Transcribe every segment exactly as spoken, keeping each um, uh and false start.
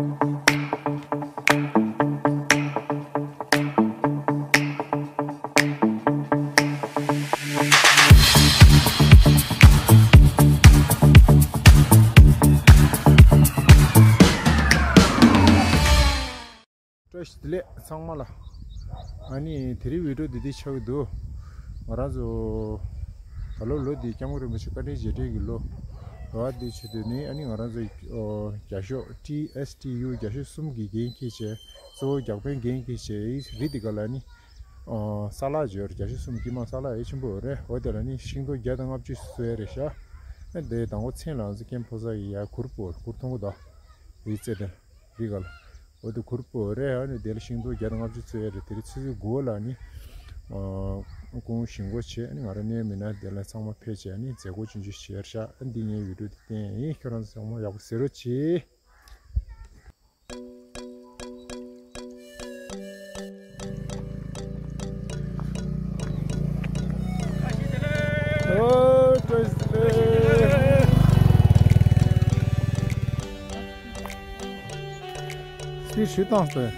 བཀྲ་ཤིས་བདེ་ལེགས་ཚང་མ་ལ། ཨ་ནི་དེ་རིང་བི་ཌིའོ་འདི་འདི་ཆགས་ཀྱི་འདུག་ང་རང་ཚོ་ད་ལོ་ལོ་འདི་སྐྱབས་མགོན་རིན་པོ་ཆེ་བཀའ་དྲིན་རྗེས་དྲན་གྱི་ལོ། ལོ་བ་འདི་ཆེད་དུ་ནི་ཨ་ནི་ང་རང་ཚོ་ཨོ་རྒྱ་ཤོག་ཊི་ཨེས་ཊི་ཡུ་རྒྱ་ཤོག་གསུམ་གྱི་འགན་འཁྱེར་བྱས། གཙོ་བོ་བརྒྱ་དཔོན་འགན་འཁྱེར་བྱས། རི་འདི་ག་ལ་ནི་ཨོ་ས་ལ་འབྱོར། རྒྱ་ཤོག་གསུམ་དཀྱིལ་མ་ས་ལ་ཡེ་ཆེན་པོ་རེད། འོ་དེ་ལ་ནི་ཤིང་སྡོང་བརྒྱ་དང་ལྔ་བཅུ་བཟོས་ཡ་རེད་ཤག་ཨ་དེ་དང་པོ་མཚན་ལ་ང་ཚོ་ཀེམ་ཕོ་ས་ཡི་ཡ་གུར་པོ་གུར་མཐོང་གི་འདུག་རི་རྩེ་དེ། རི་ག་ལ། འོ་དེ་གུར་པོ་རེད། ཨ་ནི་དེ་ལ་ཤིང་སྡོང་བརྒྱ་དང་ལྔ་བཅུ་བཙལ་ཡ་རེད། དེ་རིང་ཆུ་ཚོད་དགུ་ལ་ནི། ཨ་ཁོང་ཞིང་སྒོ་བྱས། ཨ་ནི་ང་རང་གནས་མི་སྣ་དེ་ལ་ཚང་མ་ཕེབས་བྱས། ཨ་ནི་མཛད་སྒོ་ཆུང་ཆུང་བྱས་ཤག་ཨ་འདི་ངའི་བི་ཌིའོ་དེ་བསྟན་ཡིན། ཁྱོད་རང་ཚོ་ཚང་མ་ཡག་པོ་གཟིགས་རོགས་གྱིས། ཨོ་བཀྲ་ཤིས་བདེ་ལེགས། སྤྱིར་ཞུ་སྟངས་ཟེར།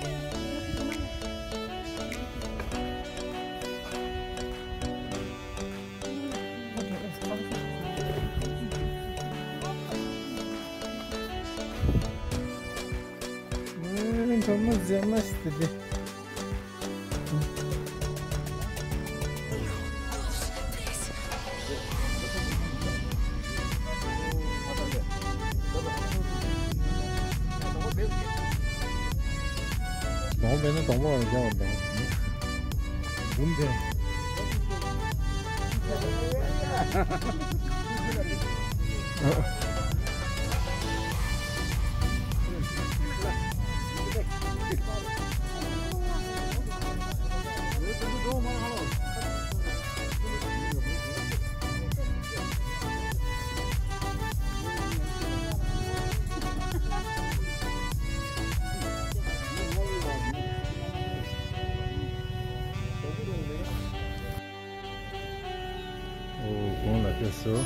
ཨེ། འགྲོ་མ་མཛེས་མ་ཞིག་དེ། གདོང་མེད་ན་གདོང་མ་རང་རྐྱང་བ་དང་། འབུམ་དེ། ཨོ། གོང་ལ་ཕེབས་སོ།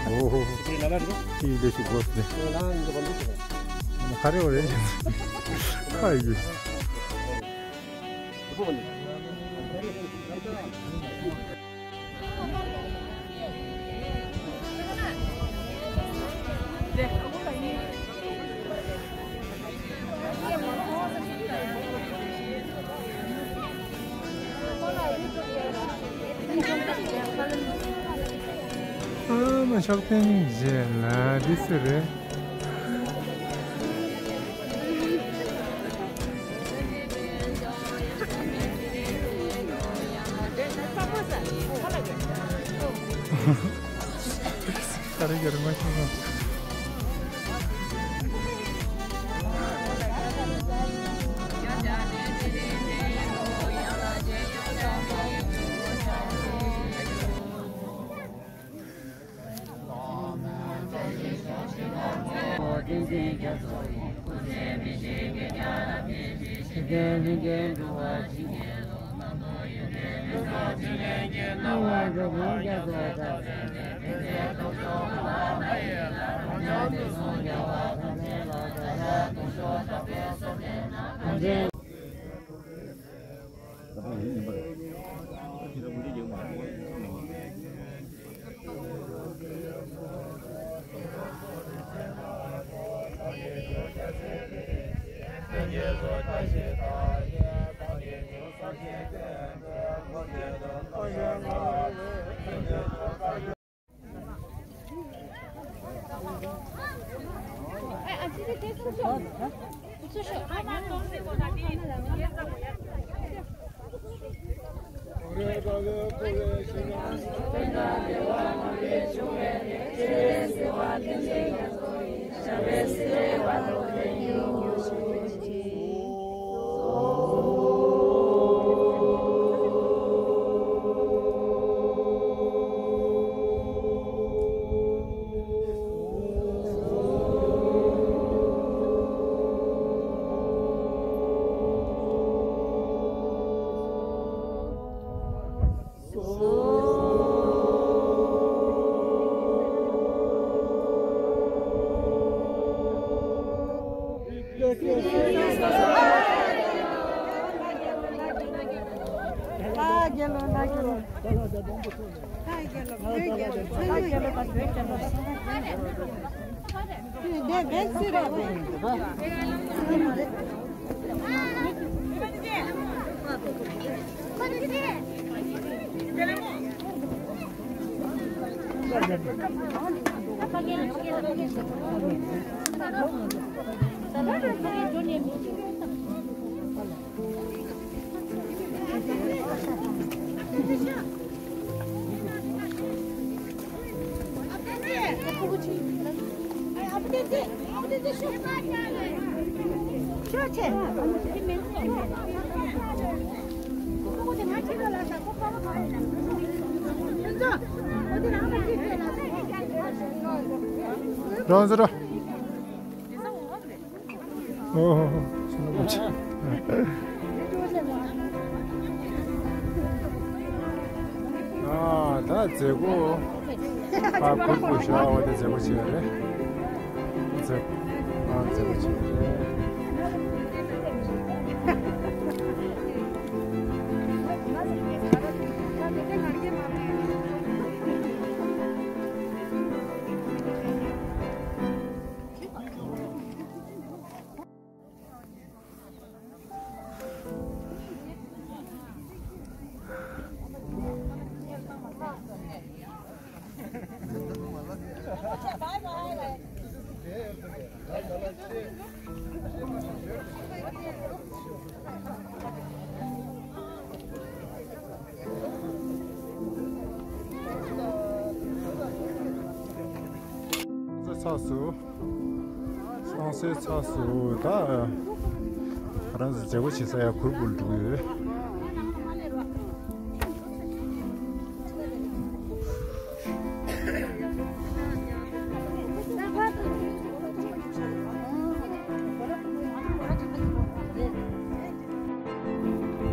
ཨོ་ཧོ་ཧོ། ཅི་ལས་ཤིག་དགོས་ཏེ། ཁ་རེ་བ་རེ་ཞིག་ཁ་ཡོད། ནི་ཕྱོགས་སྟོན་བྱས་ལ་འདི་སུ་རེད། ཁ་རི་ག་རི་མ་ཤེས་སོང་། རང་ཟེར་ར། ཨོ། ཨ། ད་མཛད་སྒོ་ཨ་ཕུར་བུ་ཞག་འོ་དེ་མཛད་སྒོ་བྱས་རེད། མཛད། ཨ། མཛད་སྒོ་བྱས་རེད། ཚགས་སུ། སང་སོའི་ཚགས་སུ་ད། ང་རང་ཚོ་མཛད་སྒོ་བྱེད་ས་ཡ་གུར་བུར་འགྲོ་གི་ཡོད།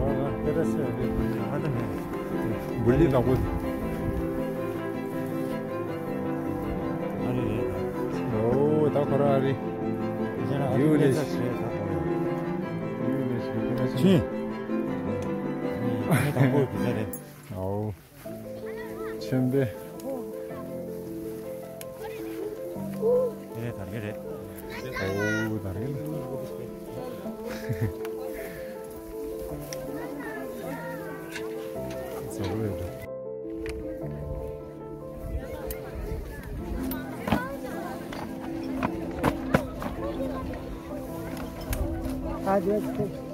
ཨ། དེ་ར་སེ་ཨ་རེ། ཨ་ད་ནི། འབུལ་ལི་ནག་པོ། ཨ་རེ་རེད། ཨོ་ད་ཁོ་ར་ཨ་རེ། ཡུ་ལེ་ཤི། ཡུ་ལེ་ཤི། ཁྱེད་ར་ཆེ། ཆེ། ཨ་ནི་དང་པོ་དེ་འདྲ་རེད། ཨོ། ཆེན་པོ། དེ་རེད། ད་རེད་རེད། ཨོ་ད་རེད། ཟོ་རུ་རེད། རེད།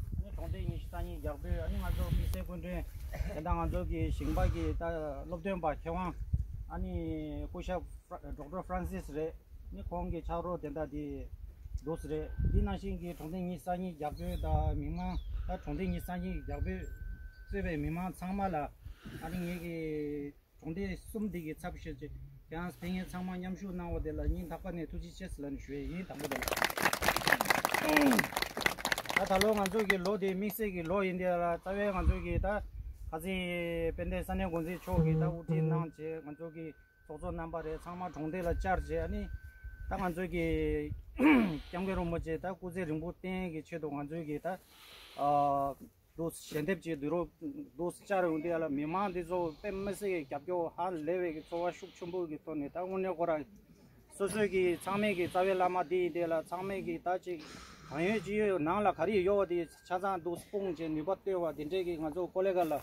ཨ་ནི་གྲོང་སྡེ་ཉི་ཤུ་རྩ་གཉིས་རྒྱག་དུས། ཨ་ནི་ང་ཚོ་དམིགས་བསལ་སྐུ་མགྲོན་དེ་འདྲ་ང་ཚོ་གི་ཞིང་པ་གི་ད་སློབ་སྟོན་པ་མཁས་དབང་ཨ་ནི་སྐུ་ཞབས་ཌོག་ཊར་ཧྥ་རན་སིས་རེད། ཨ་ནི་ཁོང་གི་ཕྱག་རོགས་དེ་འདྲ་དེ་འདུག་སེ་རེད། འདི་ནང་བཞིན་གྱི་གྲོང་སྡེ་ཉི་ཤུ་རྩ་གཉིས་རྒྱག་དུས་ད་མི་མང་ད་གྲོང་སྡེ་ཉི་ཤུ་རྩ་གཉིས་རྒྱག་དུས་གཙོས་པའི་མི་མང་ཚང་མ་ལ་ཨ་ནི་ངེད་ཀྱི་གྲོང་སྡེ་གསུམ་འདི་གི་ཚབ་ཞུས་ཏེ་ཁྱེད་རང་དེ་སྔའི་ཚང་མ་མཉམ་ཞུགས་གནང་བ་དེ་ལ་སྙིང་ཐག་པ་ནས་ཐུགས་རྗེ་ཆེ་ཟེར་ལབ་ནས་ཞུ་ཡས་ཡིན། དང་པོ་དེ་ལ་ད་ད་ལོ་ང་ཚོ་གི་ལོ་དེ་དམིགས་བསལ་གྱི་ལོ་ཡིན་དེ་ལ་རྩ་བའི་ང་ཚོ་གི་ད་ཁ་སང་དཔལ་ལྡན་ས་གནས་འགོ་འཛིན་མཆོག་གིས་ད་དབུ་ཁྲིད་གནང་བྱས། ང་ཚོ་གི་ཚོགས་གཙོ་རྣམ་པ་རེད། ཚང་མ་གྲོང་སྡེ་ལ་བཅར་བྱས། ཨ་ནི་ད་ང་ཚོ་གི་སྐྱབས་མགོན་རིན་པོ་ཆེ་ད་སྐུ་ཚེ་རིང་པོ་བརྟན་གྱི་ཆེད་དུ་ང་ཚོ་གི་ད་ཨ། དུ་ཞལ་འདེབས་ཀྱི་དུས་རབས་དུ་བཅར་ཡོང་དུས་ལ་མི་མང་འདི་ཚོ་དཔེ་མི་སྲིད་ཀྱི་རྒྱབ་སྐྱོར་ཧ་ལས་པའི་གི་ཚོར་བ་ཤུགས་ཆེན་པོ་གི་ཐོག་ནས་ད་དངོས་གནས་ཁོ་རང་སོ་སོའི་གི་ཚང་མའི་གི་རྩ་བའི་བླ་མ་འདི་ཡིན་དེ་ལ་ཚང་མའི་གི་ད་ཅིག་གང་ཡོད་ཅི་ཡོད་ནང་ལ་ག་རེ་ཡོད་པ་དེ་ཆ་ཚང་དུ་སྤུངས་བྱས་ནུས་པ་བཏོན་པ་དེ་འདྲའི་གི་ང་ཚོ་ཀོ་ལེ་ག་ལ་ད་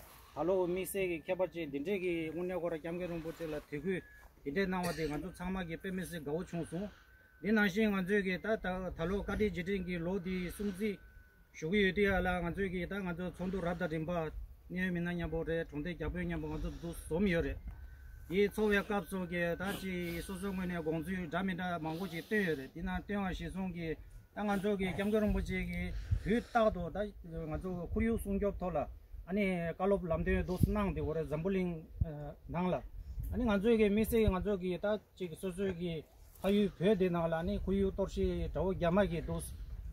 ལོ་དམིགས་བསལ་གི་ཁྱད་པར་ཅན་དེ་འདྲའི་གི་དངོས་གནས་ཁོ་རང་སྐྱབས་མགོན་རིན་པོ་ཆེ་ལ་དད་གུས་དེ་འདྲའི་གནང་བ་དེ་ང་ཚོ་ཚང་མ་གི་དཔེ་མི་སྲིད་དགའ་བོ་བྱུང་སོང་། འདི་ནང་བཞིན་ང་ཚོས་ཀྱི་ད་ད་ད་ལོ་བཀའ་དྲིན་རྗེས་དྲན་གྱི་ལོ་འདིའི་སྲུང་བརྩི་ཞུ་གི་ཡོད་དུས་ཡ་ལ་ང་ཚོས་ཀྱི་ད་ང་ཚོ་ཚོགས་འདུ་རབ་དང་རིམ་པ་གནད་ཡོད་མི་སྣ་མཉམ་པོ་རེད། གྲོང་སྡེ་བརྒྱ་དཔོན་མཉམ་པོ་ང་ཚོ་འདུ་འཛོམས་ཡོད་རེད། དེའི་ཚོགས་པའི་སྐབས་སུ་ཀྱི་ད་ཅི་སོ་སོའི་ངོས་ནས་དགོངས་ཚུལ་འདྲ་མི་འདྲ་མང་པོ་ཅིག་བཏོན་ཡོད་རེད། དེ་ནང་བཏོན་པ་གཞིར་བཟུང་གྱི་ད་ང་ཚོ་གི་སྐྱབས་མགོན་རིན་པོ་ཆེ་གི་དུས་རྟག་ཏུ་ད་ང་ཚོ་ཁོར་ཡུག་སྲུང་སྐྱོབ་ཐོག་ལ་ཨ་ནི་བཀའ་སློབ་ལམ་སྟོན་འདུག་གནང་དེ་འོ་རེད། འཛམ་བུ་གླིང་ནང་ལ་ཨ་ནི་ང་ཚོའི་གི་དམིགས་བསལ་ང་ཚོ་གི་ད་ཅིག་སོ་སོའི་གི་ཕ་ཡུལ་བོད་འདི་ནང་ལ་ནི་ཁོར་ཡུག་གཏོར་བཤིག་དགྲ་བོ་རྒྱ་དམར་གྱིས་འདུག་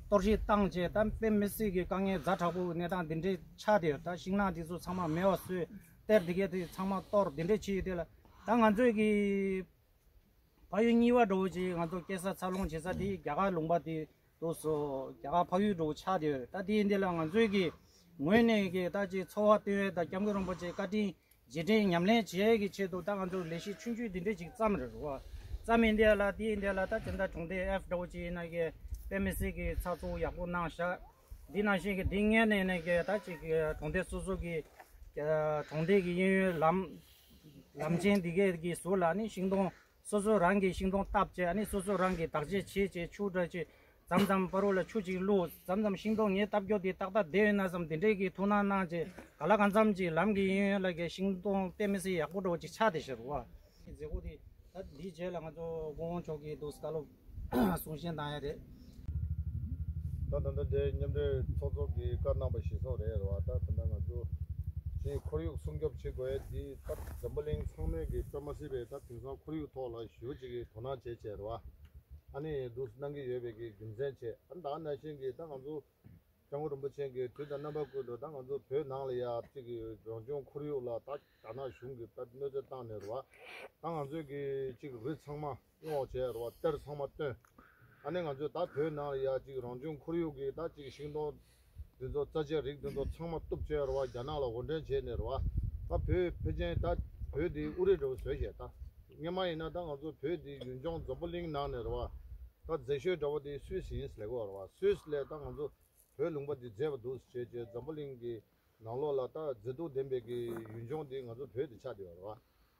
གཏོར་བཤིག་བཏང་བྱས་ད་དཔེ་མི་སྲིད་ཀྱི་དཀའ་ངལ་ཛ་དྲག་པོའི་གནས་སྟངས་འདི་འདྲའི་ཆགས་བསྡད་ཡོད། ད་ཤིང་ནགས་འདི་ཚོ་ཚང་མ་མེད་པ་བཟོས། གཏེར་འདི་གས་དེ་ཚང་མ་གཏོར་འདི་འདྲའི་བྱས་ཡོད་དེ་ལ་ད་ང་ཚོའི་གི་ཕ་ཡུལ་གཉིས་པ་འདྲ་བོ་ཅིག་ང་ཚོ་སྐྱེ་ས་འཚར་ལོངས་བྱེད་ས་དེ་རྒྱ་གར་ལུང་པ་དེ་འདུག་སོ། རྒྱ་གར་ཕ་ཡུལ་འདྲ་བོ་ཆགས་བསྡད་ཡོད། ད་དེ་ཡིན་དེ་ལ་ང་ཚོའི་གི་ངོས་ནས་གི་ད་ཅིག་འཚོ་བ་བཏོན་ཡས་ད་སྐྱབས་མགོན་རིན་པོ་ཆེ་བཀའ་དྲིན་རྗེས་དྲན་ཉམས་ལེན་བྱེད་ཡས་ཀྱི་ཆེད་དུ་ད་ང་ཚོ་ལས་གཞི་ཆུང་ཆུང་འདི་འདྲས་ཅིག་བརྩམས་རེད་རོ། བརྩམས་ཡིན་དེ་ལ་དེ་ཡིན་དེ་ལ་ད་ཅི་འདྲ་གྲོང་སྡེ་ཨེཕ་འདྲ་བོ་ཅིག་ཡིན་ན་གི་དཔེ་མི་སྲིད་ཀྱི་ཚགས་ཚུད་ཡག་པོ་གནང་བཞག་འདི་ནང་བཞིན་གྱི་འདི་སྔོན་ནས་ནས་ཀྱི་ད་ཅིག་གྲོང་སྡེ་སོ་སོ་གི་གྲོང་སྡེ་གི་གཡས་གཡོན་ལམ་ལམ་ཆེན་འདི་གའི་གི་ཟུར་ལ་ནི་ཤིང་སྡོང་སོ་སོ་རང་གིས་ཤིང་སྡོང་བཏབ་བྱས་ནི་སོ་སོ་རང་གིས་བདག་གཅེས་བྱས་བྱས་ཆུ་འདྲ་ཅིག་མཚམས་མཚམས་ཕ་རོལ་ལ་ཆུ་ཅིག་བླུགས། མཚམས་མཚམས་ཤིང་སྡོང་ངས་བཏབ་རྒྱུ་དེ་ཏག་ཏག་བསྡད་ཡོད་ན་བསམ་དེ་འདྲས་ཀྱི་ཐུགས་སྣང་གནང་བྱས་ག་ལ་གང་འཚམ་ཅིག་ལམ་གི་གཡས་གཡོན་ལ་གི་ཤིང་སྡོང་དཔེ་མི་སྲིད་ཡག་པོ་འདྲ་བོ་ཅིག་ཆགས་བསྡད་ཤག་རེད་བ། མཛད་སྒོ་དེ་ད་འདིའི་རྗེས་ལ་ང་ཚོ་སྐུ་ངོ་མཆོག་གིས་འདུག་བཀའ་སློབ་གསུང་བཤད་གནང་ཡ་རེད། ད་ད་ལྟ་དེ་མཉམ་འབྲེལ་ཚོགས་གཙོ་གིས་བཀའ་གནང་པ་གཞིར་བཟུང་རེད་རེད་བ། ད་ད་ལྟ་ང་ཚོ་ཅིག་ཁོར་ཡུག་སྲུང་སྐྱོབ་བྱེད་དགོས་ཡ་དེ་ད་འཛམ་བུ་གླིང་ཚང་མས་ཀྱི་དཔེ་མ་སྲིད་པའི་ད་དེང་སང་ཁོར་ཡུག་ཐོག་ལ་ཞེ་པོ་ཅིག་གི་དོ་སྣང་བྱེད་བྱས་རེད་བ། ཨ་ནི་འདུག་གནང་གི་ཡོད་པའི་གི་རྒྱུ་མཚན་བྱས། ཨ་ནི་ད་ནང་བཞིན་གྱི་ད་ང་ཚོ་སྐྱབས་མགོན་རིན་པོ་ཆེ་གིས་དུས་དང་རྣམ་པ་ཀུན་ཏུ་ད་ང་ཚོ་བོད་ནང་ལ་ཡ་གཅིག་གི་རང་བྱུང་ཁོར་ཡུག་ལ་ད་རྒྱ་ནག་གཞུང་གིས་ད་གནོད་འཚེ་བཏང་ནས་རེད་བ། ད་ང་ཚོའི་གི་གཅིག་རི་ཚང་མ་སྔོག་བྱས་རེད་བ། གཏེར་ཚང་མ་བཏོན། ཨ་ནི་ང་ཚོས་ད་བོད་ནང་ལ་ཡ་གཅིག་རང་བྱུང་ཁོར་ཡུག་གི་ད་གཅིག་ཤིང་སྡོང་འདི་ཚོ་རྩྭ་ཆས་རིགས་འདི་ཚོ་ཚང་མ་གཏུབ་བྱས་རེད་བ། རྒྱ་ནག་ལ་དབོར་འདྲེན་བྱས་ནས་རེད་བ། ད་བོད་ཕལ་ཆེར་ད་བོད་འདི་ཨུ་རི་འདྲ་བོ་བཟོས་བཞག་ད་སྔོན་མ་ཡིན་ན་ད་ང་ཚོ་བོད་འདི་ཡུལ་ལྗོངས་འཛམ་བུ་གླིང་ནང་ནས་རེད་བ། ད་མཛེས་ཤོས་འདྲ་བོ་དེ་སུད་སི་ཡིན་ཟེར་ལབ་ཀྱི་ཡོད་རེད་བ། སུད་སི་ལས་ད་ང་ཚོ་བོད་ལུང་པ་འདི་མཛེས་པ་འདུག་ཟེར་བྱས་བྱས་འཛམ་བུ་གླིང་གི་ནང་ལོགས་ལ་ད་མཛེས་སྡུག་ལྡན་པའི་གི་ཡུལ་ལྗོངས་འདི་ང་ཚོ་བོད་འདི་ཆགས་བསྡད་ཡོད་རེད་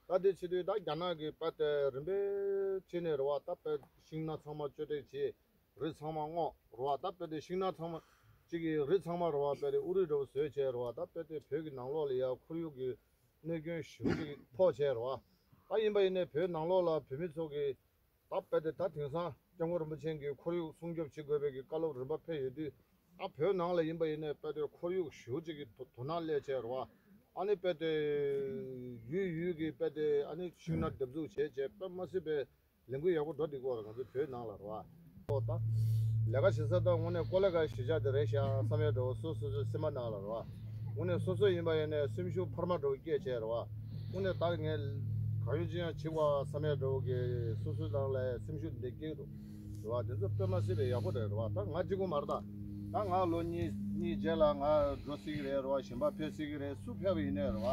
བ། ད་དེ་བྱེད་དུས་ད་རྒྱ་ནག་གི་དཔེ་དེ་རིམ་པས་བྱས་ནས་རེད་བ། ད་དཔེ་ཤིང་སྣ་ཚང་མ་གཅོད་བྲེག་བྱས། རི་ཚང་མ་སྔོག་རེད་བ། ད་དཔེ་དེ་ཤིང་སྣ་ཚང་མ་གཅིག་གི་རི་ཚང་མ་རེད་བ། དཔེ་དེ་ཨུ་རི་འདྲ་བོ་བཟོས་བྱས་རེད་བ། ད་དཔེ་དེ་བོད་ཀྱི་ནང་ལོགས་ལ་ཡ་ཁོར་ཡུག་གི་གནོད་སྐྱོན་ཞེ་པོ་ཅིག་ཕོག་བྱས་རེད་བ། ད་ཡིན་པ་ཡིན་ནའི་བོད་ནང་ལོགས་ལ་བོད་མི་ཚོ་གི་ད་དཔེ་དེ་ད་དེང་སང་སྐྱབས་མགོན་རིན་པོ་ཆེ་གིས་ཁོར་ཡུག་སྲུང་སྐྱོབ་བྱེད་དགོས་པའི་གི་བཀའ་སློབ་རིམ་པ་ཕེབས་ཡོད་དུས། ད་བོད་ནང་ལ་ཡིན་པ་ཡིན་ནའི་དཔེ་དེ་ཁོར་ཡུག་ཞེ་པོ་ཅིག་གི་དོ་དོ་སྣང་སླེབས་བྱས་རེད་བ། ཨ་ནི་དཔེ་དེ་ཡུལ་ཡུལ་གི་དཔེ་དེ་ཨ་ནི་ཤིང་སྣ་འདེབས་འཛུགས་བྱས་བྱས་དཔེ་མ་སྲིད་པའི་ལས་འགུལ་ཡག་པོ་འགྲོ་བསྡད་ཀྱི་ཡོད་རེད། ང་ཚོ་བོད་ནང་ལ་རེད་བ། ཨོ་ད་ལས་ཀ་བྱེད་ས་ད་དངོས་གནས་ཀོ་ལི་གྷལ་གཞིས་ཆགས་དེ་རེད་ཤག་བསམ་ཡས་འདྲ་བོ་སོ་སོ་སོའི་སེམས་པ་ནང་ལ་རེད་བ། དངོས་གནས་སོ་སོ་ཡིན་པ་ཡིན་ནའི་སེམས་ཤུགས་འཕར་མ་འདྲ་བོ་སྐྱེས་བྱས་རེད་བ། དངོས་གནས་ད་ངས་གང་ཡོད་ཅི་ཡང་བྱེད་དགོས་བསམ་ཡས་འདྲ་བོ་གི་སོ་སོའི་ནང་ལ་སེམས་ཤུགས་འདི་སྐྱེ་གི་འདུག་རེད་བ། དེ་ཚོ་དཔེ་མ་སྲིད་པའི་ཡག་པོ་རེད་རེད་བ། ད་ང་གཅིག་པུ་མ་རེད་ད། ད་ང་ལོ་གཉིས་གཉིས་རྗེས་ལ་ང་འགྲོ་སྲིད་ཀྱི་རེད་རེད་བ། གཞན་པ་ཕེབས་སྲིད་ཀྱི་རེད། སུ་ཕེབས་པ་ཡིན་ནའི་རེད་བ།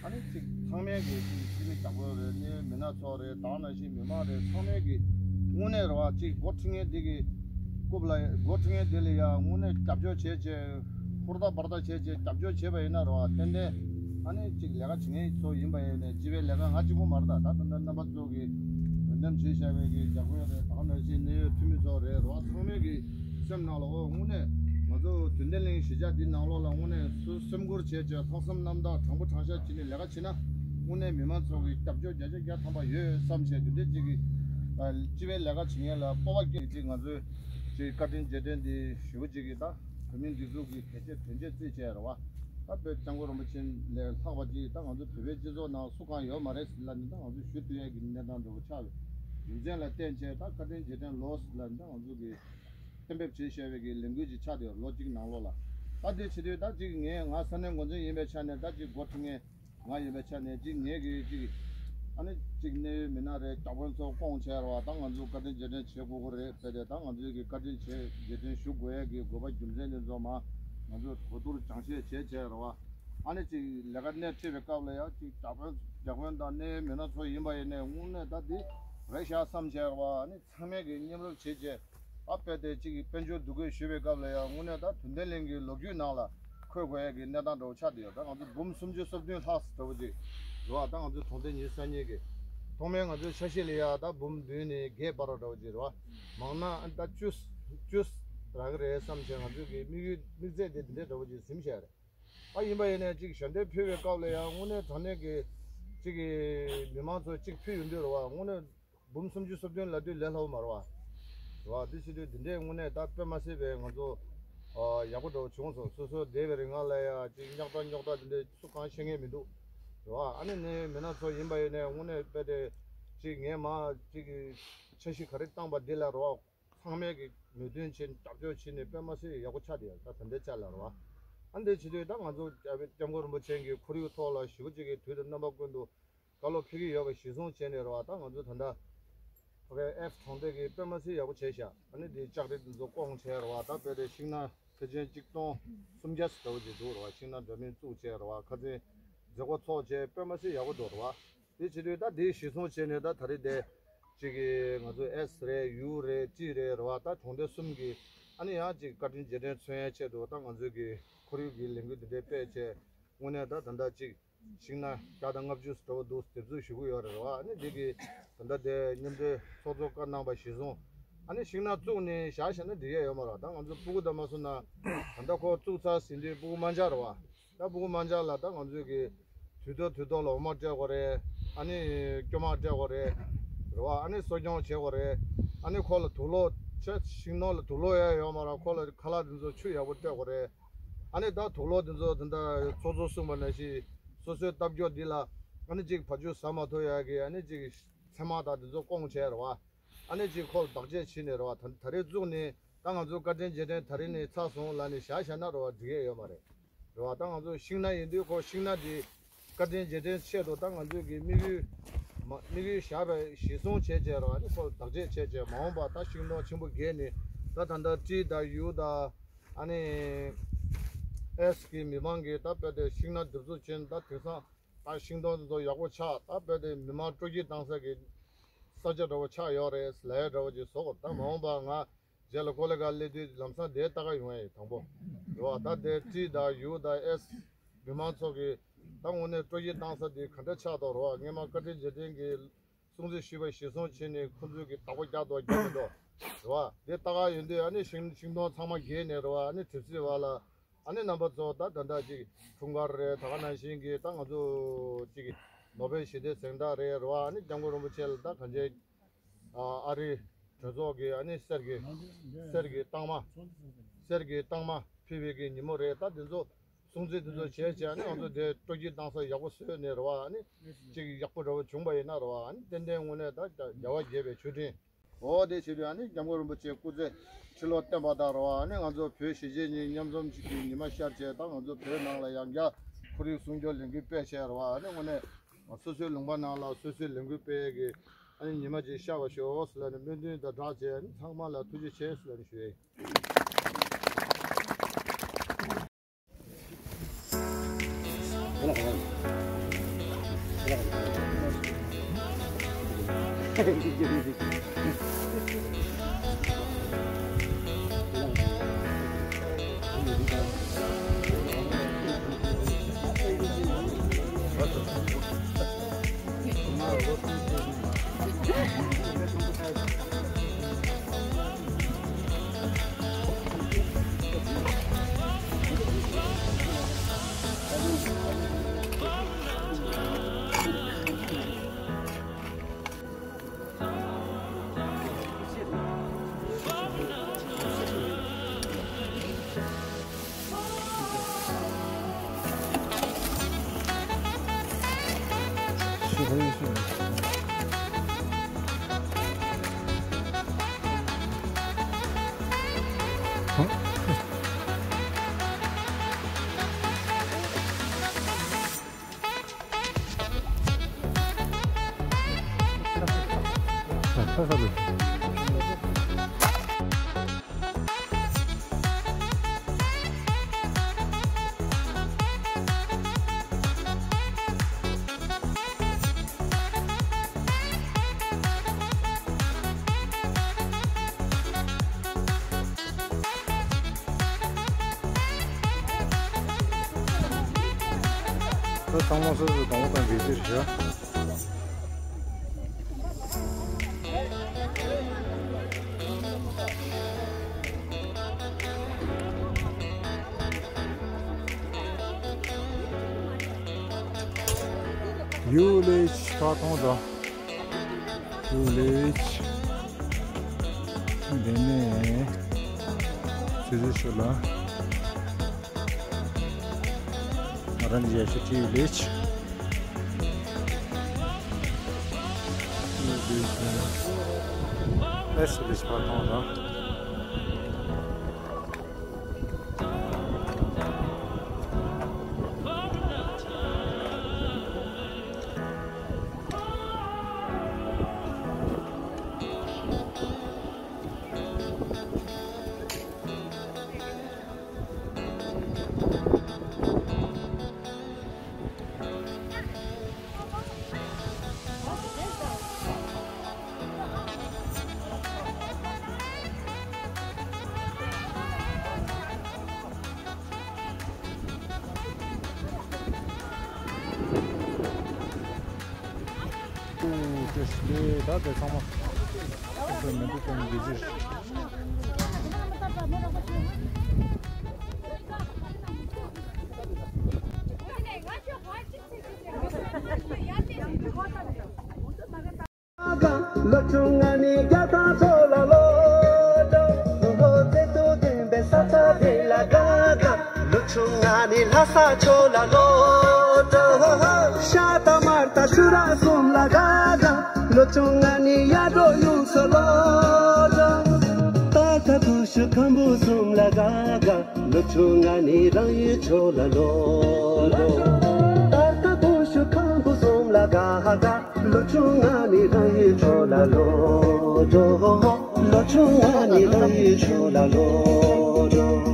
ཨ་ནི་གཅིག་ཚང་མས་ཀྱི་གཅིག་སྤྱི་མི་རྒྱ་བོད་རེད། ནས་མི་སྣ་ཚོ་རེད། དེ་ནང་བཞིན་མི་མང་རེད། ཚང་མས་ཀྱི་དངོས་གནས་རེད་བ། གཅིག་འགོ་ཁྲིད་མཁན་འདི་གི་རྐུབ་ལ་འགོ་ཁྲིད་མཁན་འདི་ལ་ཡ་དངོས་གནས་རྒྱབ་སྐྱོར་བྱས་བྱས་ཧུར་ཐག་འབད་ཐག་བྱས་བྱས་རྒྱབ་སྐྱོར་བྱས་པ་ཡིན་ན་རེད་བ། ཏན་ཏན་ཨ་ནི་གཅིག་ལས་ཀ་བྱེད་མཁན་ཚོ་ཡིན་པ་ཡིན་ནའི་སྤྱི་པའི་ལས་ཀ་ང་གཅིག་པུ་མ་རེད་ད། ད་ད་ལྟ་རྣམ་པ་ཚོ་གི་འོས་འདེམས་བྱས་བཞག་པའི་གི་རྒྱ་བོད་རེད། དེ་ནང་བཞིན་གནད་ཡོད་འཐུས་མི་ཚོ་རེད་རེད་བ། ཚང་མས་ཀྱི་སེམས་ནང་ལ་ཨོ་དངོས་གནས་ང་ཚོ་དུས་ལྡན་གླིང་གཞིས་ཆགས་འདི་ནང་ལོགས་ལ་དངོས་གནས་སུ་སེམས་ཁུར་བྱས་བྱས་ལྷག་བསམ་རྣམ་དག་དྲང་པོ་དྲང་བཞག་བྱས་ནས་ལས་ཀ་བྱས་ན་དངོས་གནས་མི་མང་ཚོ་གི་རྒྱབ་སྐྱོར་བརྒྱ་ཆ་བརྒྱ་ཐམ་པ་ཡོད་བསམ་བྱས། དེ་འདྲའི་ཅིག་གི་ཨ་སྤྱི་པའི་ལས་ཀ་བྱེད་མཁན་ལ་སྤོབས་པ་སྐྱེ་ཅིག་ང་ཚོའི་ཅིག་བཀའ་དྲིན་རྗེས་དྲན་འདི་ཞུ་ཅིག་གི་ད་བོད་མིའི་སྒྲིག་འཛུགས་ཀྱི་གལ་ཆེ་དོན་ཆེ་བརྩིས་བྱས་རེད་བ། ད་བོད་སྐྱབས་མགོན་རིན་པོ་ཆེ་ལས་ལྷག་པ་ཅིག་ད་ང་ཚོ་བོད་པའི་སྤྱི་ཚོགས་ནང་སུ་གང་ཡོད་མ་རེད་ཟེར་ལབ་ནས་ད་ང་ཚོ་ཞུ་ཐུབ་ཡས་ཀྱི་གནས་སྟངས་འདྲ་བོ་ཆགས་ཡོད། རྒྱུ་མཚན་ལ་བརྟེན་བྱས་ད་བཀའ་དྲིན་རྗེས་དྲན་ལོས་ལབ་ནས་ད་ང་ཚོ་གི་གཏན་འབེབས་བྱས་བཞག་པའི་གི་ལས་འགུལ་ཅིག་ཆགས་བསྡད་ཡོད། ལོ་གཅིག་ནང་ལོགས་ལ། ད་དེ་བྱེད་དུས་ད་ཅིག་ངས་ང་ས་གནས་འགོ་འཛིན་ཡིན་པའི་ཆ་ནས་ད་ཅིག་འགོ་ཁྲིད་མཁན་ང་ཡིན་པའི་ཆ་ནས་ཅིག་ངས་གི་ཅིག་ཨ་ནི་ཅིག་གནད་ཡོད་མི་སྣ་རེད། བདག་དབང་ཚོ་སྐོང་བྱས་རེད་བ། ད་ང་ཚོ་བཀའ་དྲིན་རྗེས་དྲན་བྱེད་དགོས་ཀྱི་རེད། དཔེ་དེ་ད་ང་ཚོས་གི་བཀའ་དྲིན་ཆེ་རྗེས་དྲན་ཞུ་དགོས་ཡས་གི་དགོས་པ་རྒྱུ་མཚན་དེ་ཚོ་མ་ང་ཚོས་གོ་བསྡུར་སྦྱང་བཤད་བྱས་བྱས་རེད་བ། ཨ་ནི་ཅིག་ལས་ཀ་སྣེ་ཁྲིད་པའི་སྐབས་ལ་ཡང་ཅིག་བདག་དབང་བདག་དབང་དང་གནད་ཡོད་མི་སྣ་ཚོ་ཡིན་པ་ཡིན་ནའི་དངོས་གནས་ད་འདི་རེད་ཤག་བསམ་བྱས་རེད་བ། ཨ་ནི་ཚང་མས་ཀྱི་མཉམ་རུབ་བྱེད་བྱས། ཨ་དཔེ་དེ་གཅིག་གི་དཔལ་འབྱོར་འདུ་འགོད་ཞུ་བའི་སྐབས་ལ་ཡང་དངོས་གནས་ད་དུས་ལྡན་གླིང་གི་ལོ་རྒྱུས་ནང་ལ་འཁོད་དགོས་ཡ་གི་གནས་སྟངས་འདྲ་བོ་ཆགས་བསྡད་ཡོད། ད་ང་ཚོ་འབུམ་སུམ་ཅུ་སོ་བདུན་ལྷག་ཙམ་འདྲ་བོ་ཅིག་རེད་བ། ད་ང་ཚོ་གྲོང་སྡེ་ཉི་ཤུ་རྩ་གཉིས་ཀྱི་ཐོག་མའི་ང་ཚོའི་ཆ་ཤས་ལ་ཡ་ད་འབུམ་བདུན་ནས་བརྒྱད་བར་འདྲ་བོ་ཅིག་རེད་བ། མང་ན་ཨ་ད་བཅུ་བཅུ་རག་གི་རེད་བསམ་བྱས་ང་ཚོའི་གི་དམིགས་ཡུལ་དམིགས་ཚད་དེ་འདི་འདྲའི་འདྲ་བོ་ཅིག་ཟིན་བཞག་རེད། ཨ་ཡིན་པ་ཡིན་ནའི་གཅིག་ཞལ་འདེབས་ཕུལ་བའི་སྐབས་ལ་ཡང་དངོས་གནས་དྲང་གནས་ཀྱི་གཅིག་གི་མི་མང་ཚོ་གཅིག་ཕུལ་ཡོང་དུས་རེད་བ། དངོས་གནས་འབུམ་སུམ་ཅུ་སོ་བདུན་ལབ་དུས་ལས་སླ་བོ་མ་རེད་བ། རེད་བ། དེ་བྱེད་དུས་འདི་འདྲའི་དངོས་གནས་ད་དཔེ་མ་སྲིད་པའི་ང་ཚོ་ཨ་ཡག་པོ་འདྲ་བོ་བྱུང་སོང་། སོ་སོ་བསྡད་པའི་རིང་ལ་ཡ་གཅིག་རྙོག་དྲ་རྙོག་དྲ་དེ་འདྲའི་སུ་གང་ཤེས་མཁན་མི་འདུག་རེད་བ། ཨ་ནི་ནི་མི་སྣ་ཚོ་ཡིན་པ་ཡིན་ནའི་དངོས་གནས་དཔེ་དེ་གཅིག་ངས་མ་གཅིག་འཆར་གཞི་ག་རེ་བཏང་པ་འདི་ལ་རེད་བ། ཚང་མས་ཀྱི་མོས་མཐུན་བྱས་རྒྱབ་སྐྱོར་བྱས་ནས་དཔེ་མ་སྲིད་ཡག་པོ་ཆགས་བསྡད་ཡོད། ད་དེ་འདྲའི་ཆ་ལ་རེད་བ། ཨ་འདི་བྱེད་དུས་ད་ང་ཚོ་སྐྱབས་མགོན་རིན་པོ་ཆེ་གི་ཁོར་ཡུག་ཐོག་ལ་ཞེ་པོ་ཅིག་གི་དུས་དང་རྣམ་པ་ཀུན་ཏུ་བཀའ་སློབ་ཕེབས་ཀྱི་ཡོད་པ་གཞིར་བཟུང་བྱས་ནས་རེད་བ། ད་ང་ཚོ་ད་ལྟ་ཕ་གའི་ཨེཕ་གྲོང་སྡེ་གི་དཔེ་མ་སྲིད་ཡག་པོ་བྱས་ཤག་ཨ་ནི་འདི་ལྕགས་རི་འདི་ཚོ་སྐོང་བྱས་རེད་བ། ད་དཔེ་དེ་ཤིང་ནགས་ཕལ་ཆེར་གཅིག་སྟོང་སུམ་བརྒྱ་ཙམ་འདྲ་བོ་ཅིག་འདུག་རེད་བ། ཤིང་ནགས་འདྲ་མིན་བཙུགས་བྱས་རེད་བ། ཁ་སང་མཛད་སྒོ་ཚོགས་བྱས་དཔེ་མ་སྲིད་ཡག་པོ་འདུག་རེད་བ། དེ་བྱེད་དུས་ད་དེའི་གཞི་བཟུང་བྱས་ནས་ད་ད་རེས་དེ་གཅིག་གི་ང་ཚོ་ཨེས་རེད། ཡུ་རེད། ཅི་རེད་རེད་བ། ད་གྲོང་སྡེ་གསུམ་གྱི་ཨ་ནི་ཡང་གཅིག་བཀའ་དྲིན་རྗེས་དྲན་མཚོན་ཡའི་ཆེད་དུ་ད་ང་ཚོའི་གི་ཁོར་ཡུག་གི་ལས་འགུལ་འདི་འདྲའི་སྤེལ་བྱས། དངོས་གནས་ད་ད་ལྟ་གཅིག་ཤིང་ནགས་བརྒྱ་དང་ལྔ་བཅུ་འདྲ་བོ་འདུག་འདེབས་འཛུགས་ཞུ་གི་ཡོད་རེད་བ། ཨ་ནི་འདི་གི་ད་ལྟ་དེ་མཉམ་འབྲེལ་ཚོགས་གཙོ་བཀའ་གནང་པ་གཞིར་བཟུང་ཨ་ནི་ཤིང་ནགས་བཙུགས་ནས་བཞག་བཞག་ན་འགྲིག་ཡ་ཡོད་མ་རེད། ད་ང་ཚོ་སྤུ་གུ་ད་མ་སོང་ན་ད་ལྟ་ཁོ་བཙུགས་ཚར་ཟིན་དུས་སྤུ་གུ་དམར་འབྱར་རེད་བ། ད་སྤུ་གུ་དམར་འབྱར་ལ་ད་ང་ཚོས་གི་ དུས་ཐོག་དུས་ཐོག་ལ་འོ་མ་སྤྲད་དགོས་རེད། ཨ་ནི་སྐྱོ་མ་སྤྲད་དགོས་རེད། རེད་བ། ཨ་ནི་གསོ་སྐྱོང་བྱེད་དགོས་རེད། ཨ་ནི་ཁོ་ལ་དུག་སློག་ཆ་ཤིང་སྡོང་ལ་དུག་སློག་ཡ་ཡོད་མ་རེད། ཁོ་ལ་ཁ་ལག་འདི་ཚོ་ཆུ་ཡག་པོ་སྤྲད་དགོས་རེད། ཨ་ནི་ད་དུག་སློག་འདི་ཚོ་ད་ལྟ་ཚོགས་གཙོ་གསུངས་པ་ནང་བཞིན་སོ་སོའི་ལྟ་སྐྱོ་འདི་ལ་ཨ་ནི་གཅིག་བ་ཕྱུགས་ཟ་མ་ཐུབ་ཡ་གི་ཨ་ནི་གཅིག་ཚེར་མ་དང་འདི་ཚོ་སྐོང་བྱས་རེད་བ། ཨ་ནི་གཅིག་ཁོ་ལ་བདག་གཅེས་བྱས་ནས་རེད་བ། ད་ད་རེས་བཙུགས་ནས་ད་ང་ཚོ་བཀའ་དྲིན་རྗེས་དྲན་ད་རེས་ནས་ཚར་སོང་ལབ་ནས་བཞག་བཞག་ན་རེད་བ། འགྲིག་ཡས་ཡོད་མ་རེད། རེད་བ། ད་ང་ཚོ་ཤིང་སྣ་ཡིན་དུས་ཁོ་ཤིང་སྣ་འདི་བཀའ་དྲིན་རྗེས་དྲན་ཆེད་དུ་ད་ང་ཚོས་ཀྱི་དམིགས་ཡུལ་མ་དམིགས་ཡུལ་བཞག་པའི་གཞི་བཟུང་བྱས་བྱས་རེད་བ། ཨ་ནི་ཁོ་ལ་བདག་གཅེས་བྱས་བྱས་མ་འོངས་པ་ད་ཤིང་སྡོང་ཆེན་པོ་རྒྱས་ནས་ད་ད་ལྟ་ཏི་དང་ཡུ་དང་ཨ་ནི་ཨེས་ཀྱི་མི་མང་གིས་ད་དཔེ་དེ་ཤིང་སྣ་འདེབས་འཛུགས་བྱས་ནས་ད་དེང་སང་ད་ཤིང་སྡོང་དེ་ཚོ་ཡག་པོ་ཆགས། ད་དཔེ་དེ་མི་མང་སྤྲོ་སྐྱིད་བཏང་ས་གི་ས་ཆ་འདྲ་བོ་ཆགས་ཡོད་རེད་ལབ་ཡ་འདྲ་བོ་ཅིག་བཟོ་དགོས། ད་མ་འོངས་པ་ང་རྗེས་ལ་ཀོ་ལི་གྷལ་སླེབས་དུས་ལམ་སང་དེ་ལྟ་ག་ཡོང་ཡ་ཡིན། དང་པོ་རེད་བ། ད་དེ་ཏི་དང་ཡུ་དང་ཨེས་མི་མང་ཚོ་གིས་ད་དངོས་གནས་སྤྲོ་སྐྱིད་བཏང་ས་དེ་ག་འདྲ་ཆགས་འདུག་རེད་བ། སྔས་མ་བཀའ་དྲིན་རྗེས་དྲན་གྱི་སྲུང་བརྩི་ཞུས་པ་གཞིར་བཟུང་བྱས་ནས་ཁོང་ཚོས་ཀྱི་བདག་པོ་རྒྱག་འདུག་རྒྱག་མི་འདུག་རེད་བ། དེ་ལྟ་ག་ཡོང་དུས་ཨ་ནི་ཤིང་ཤིང་སྡོང་ཚང་མ་རྒྱས་ནས་རེད་བ། ཨ་ནི་གྲིབ་བསིལ་བ་ལ་ཨ་ནི་རྣམ་པ་ཚོ་ད་ད་ལྟ་ཅིག་འཁྲུངས་སྐར་རེད། ད་ག་ནང་བཞིན་གྱི་ད་ང་ཚོ་ཅིག་ནོ་བེལ་ཞི་བདེའི་གཟེངས་རྟགས་རེད། རེད་བ། ཨ་ནི་སྐྱབས་མགོན་རིན་པོ་ཆེ་ལ་ད་གང་ཅི་ཨ་རི་གྲོས་ཚོགས་ཀྱི་ཨ་ནི་གསེར་གྱི་གསེར་གྱི་རྟགས་མ་གསེར་གྱི་རྟགས་མ་ཕུལ་བའི་གི་ཉིན་མོ་རེད། ད་དེ་ཚོ་སྲུང་བརྩི་དེ་ཚོ་བྱས་བྱས་ཨ་ནི་ང་ཚོ་དེ་སྤྲོ་སྐྱིད་བཏང་ས་ཡག་པོ་བཟོས་ནས་རེད་བ། ཨ་ནི་ཅིག་ཡག་པོ་འདྲ་བོ་བྱུང་པ་ཡིན་ན་རེད་བ། ཨ་ནི་ཏན་ཏན་དངོས་གནས་ད་རྒྱལ་བ་དགྱེས་པའི་མཆོད་སྤྲིན། འོ་དེ་བྱེད་དུས་ཨ་ནི་སྐྱབས་མགོན་རིན་པོ་ཆེ་སྐུ་ཚེ་ཁྲི་ལོ་བརྟན་པ་དང་རེད་བ། ཨ་ནི་ང་ཚོ་བོད་གཞིས་བྱེས་གཉིས་མཉམ་འཛོམས་ཀྱི་ཉི་མ་ཤར་བྱས། ད་ང་ཚོ་བོད་ནང་ལ་ཡང་བསྐྱར་ཁོར་ཡུག་སྲུང་སྐྱོབ་ལས་འགུལ་སྤེལ་བྱས་རེད་བ། ཨ་ནི་དངོས་གནས་སོ་སོའི་ལུང་པ་ནང་ལ་སོ་སོའི་ལས་འགུལ་སྤེལ་གྱི་ཨ་ནི་ཉི་མ་ཅིག་ཤར་བ་ཤོག་ཟེར་ལབ་ནས་སྨོན་འདུན་དང་སྦྲགས་བྱས། ཨ་ནི་ཚང་མ་ལ་ཐུགས་རྗེ་ཆེ་ཟེར་ལབ་ནས་ཞུ་ཡ་ཡིན། ཁོ་ཚང་མ་སོ་སོའི་གདོང་པ་དང་འབྲེལ་ཚུལ་བྱོས། ཡུ་ལེ་ཕར་མཐོང་དང་། ཡུ་ལེ། འདི་ནས་ཆུ་ཚོད་ཤོད་ལ། ང་རང་ཡ་ཤུ་ཏི་ཡུ་ལེ། ཡུ་ལེ། ཨེ་སི་ལེ་ཕར་མཐོང་དང་། ད་དེ་ཚང་མ་ཁོང་ཚོའི་མི་འདུག་ཀྱང་འདི་ཕྱིར། ང་ཚོ་ཕར་གཅིག་ཚིག་གཅིག་བྱས། ལོ་ཆུང་ང་ནི་རྒྱ་ཐང་ཚོ་ལ་ལོ་འགྲོ། ལོ་ཚད་དུ་ལྡན་པའི་ས་ཆ་དེ་ལ་དགའ་དགའ། ལོ་ཆུང་ང་ནི་ལྷ་ས་ཕྱོགས་ལ་ལོ་འགྲོ། ཤ་དང་མར་དང་ཆུ་ར་གསུམ་ལ་དགའ་དགའ། ལོ་ཆུང་ང་ནི་གཡག་འབྲོག་ཡུལ་སུ་ལོ་འགྲོ། ཏ་ཀ་ཀུ་ཤུ་ཁམ་བུ་གསུམ་ལ་དགའ་དགའ། ལོ་ཆུང་ང་ནི་རང་ཡུལ་ཕྱོགས་ལ་ལོ་འགྲོ། ཏ་ཀ་ཀུ་ཤུ་ཁམ་བུ་གསུམ་ལ་དགའ་དགའ། ལོ་ཆུང་ང་ནི་རང་ཡུལ་ཕྱོགས་ལ་ལོ་འགྲོ། ལོ་ཆུང་ང་ནི་རང་ཡུལ་ཕྱོགས་ལ་ལོ་འགྲོ།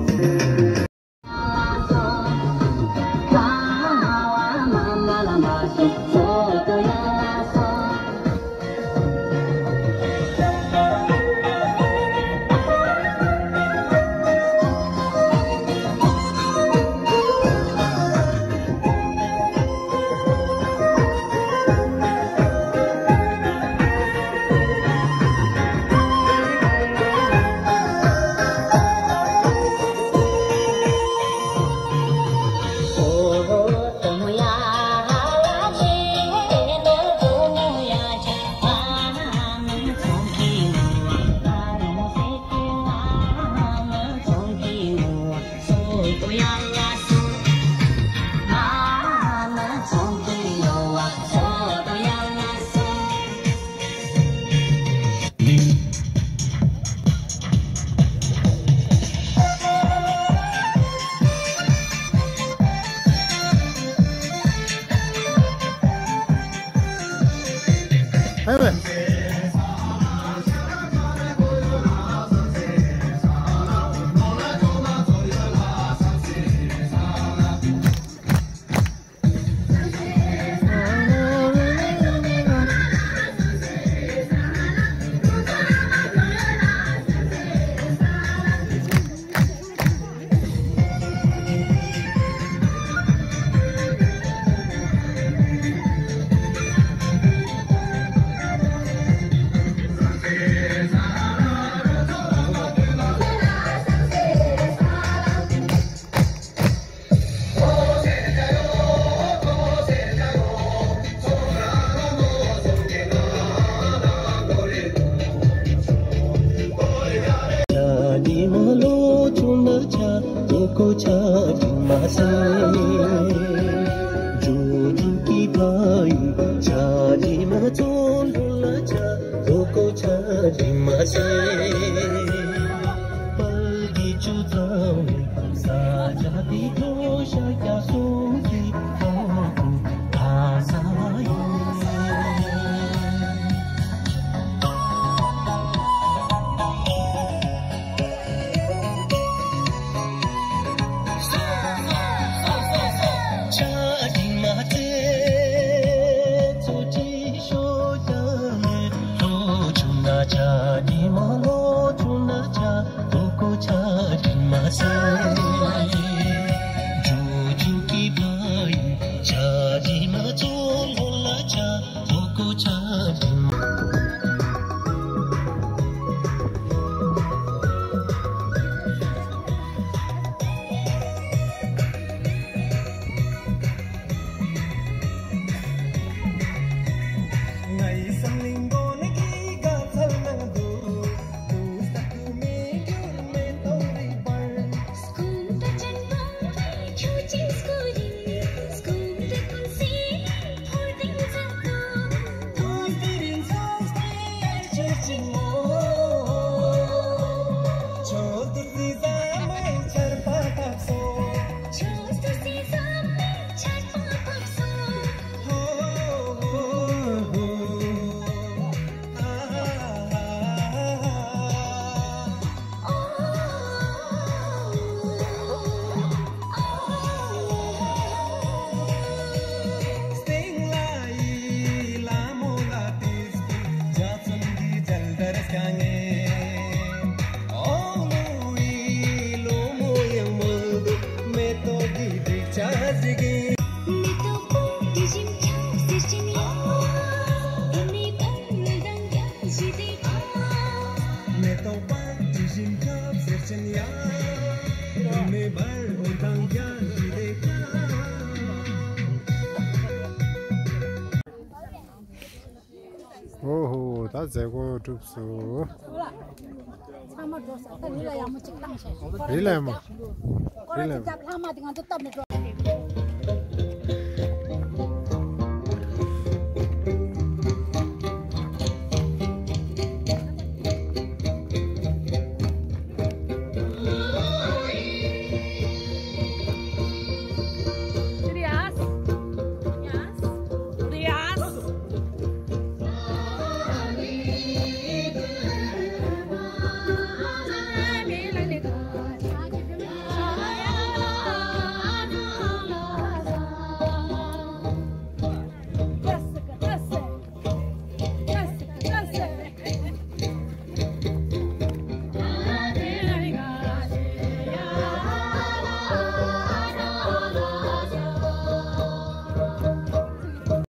ད་མཛད་སྒོ་གྲུབ་སོང་། ཚང་མ་འགྲོ་ས། ད་རི་ལ་ཡག་མོ་གཅིག་བཏང་ཤག་རི་ལ་ཡག་མོ། སྐོར་ར་གཅིག་བརྒྱབ། ལྷག་མ་དེ་ང་ཚོ་སྟབས་མི་འགྲོ།